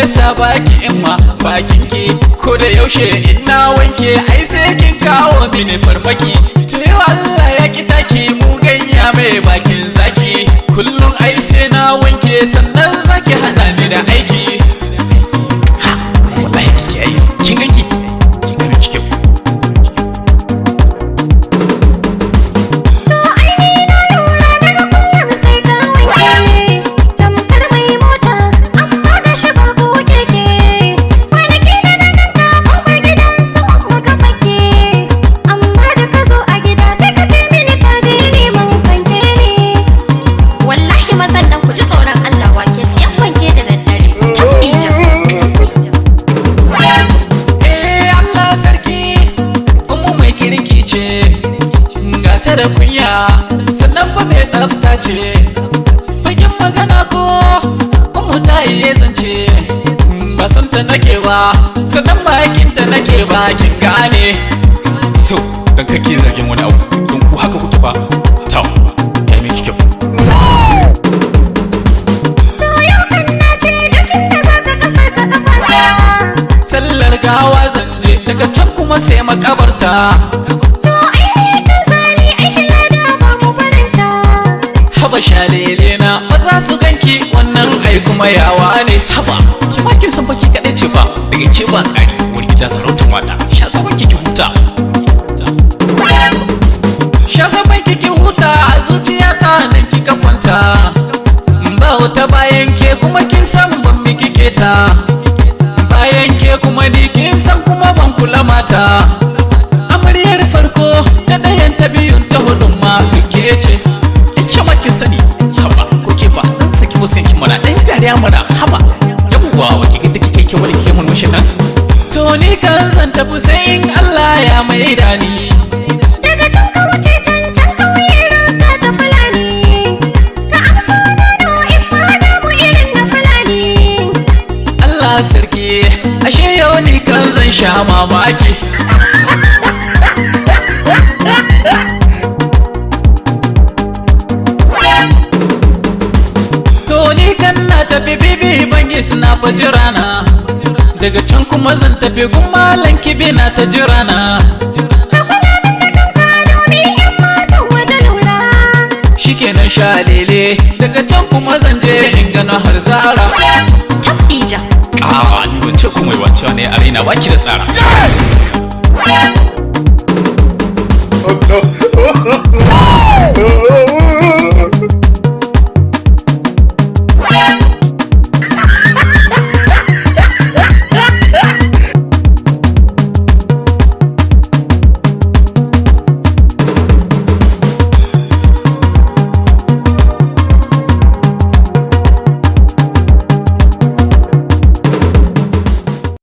yasa baki imma bakin ki ko da yaushe ina wanke ai sai kin kawo mini farmaki. To yau Allah ya ki taki mu ganya mai bakin zaki, kullum ai sai na wanke sannan zaki hada ni da aiki. Ha, wallahi kike ai kin ganki kin ga miki kyau. To ai ni na lura daga kullum sai ka wanke, tamkar mai mota amma ga shi babu keke. Kwanaki da na ganka kofar gidan su umma ka fake, amma da ka zo a gida sai ka ce mini ka je neman fanke ne. Wallahi mazan nan ku ji tsoron Allah, wake siyan fanke da daddare. Tabbija. Eh Allah sarki, ummu mai kirki ce, ga ta da kunya sannan ba mai tsafta ce. Fagen magana ko ummu ta iya zance, ba son ta nake ba sannan bakin ta nake ba kin gane. To dan kake zargin wani abu don ku haka kuke ba. To ya miki kyau. To yau kan na ce duk inda za ka kafar ka kafa ta. Sallar gawa zanje daga can kuma sai makabarta. To ai ni kan zani aikin lada ba mu barinta. Haba shalele na ba za su ganki wannan ai kuma yawa ne. Haba ki ma kin san fa ki kadai ce fa, daga ke ba ƙari wani gida sarautar mata, sha zaman ki ki huta. Sha zaman ki ki huta, a zuciyata nan kika kwanta. Ba wata bayan ke kuma kin san ban miki keta. Bayan ke kuma ni kin san kuma ban kula mata. Amaryar farko ta ɗayan ta biyun ta hudun ma ke ce. Ke ma kin sani. Haba ko ke ba dan saki fuskan ki mana, dan dariya mana. Haba yawwa, wa ki ga da kike ke wani ke murmushin nan. To ni kan zan tafi sai in Allah ya maida ni. Daga can ka wuce can can kauye ruga ta Fulani. Ka amsa nono in ma mu irin na Fulani. Allah sarki, ashe yau ni kan zan sha mamaki. To ni kan na tafi bibi bangi suna fa jirana. Daga can kuma zan tafi gun malam kibi na ta jirana. Ka kula min da kanka domin 'yan matan waje lura. Shikenan sha lele, daga can kuma zan je in gano har zara. Tabbija. A ni ban ce komai ba, cewa ne a raina baki da tsara.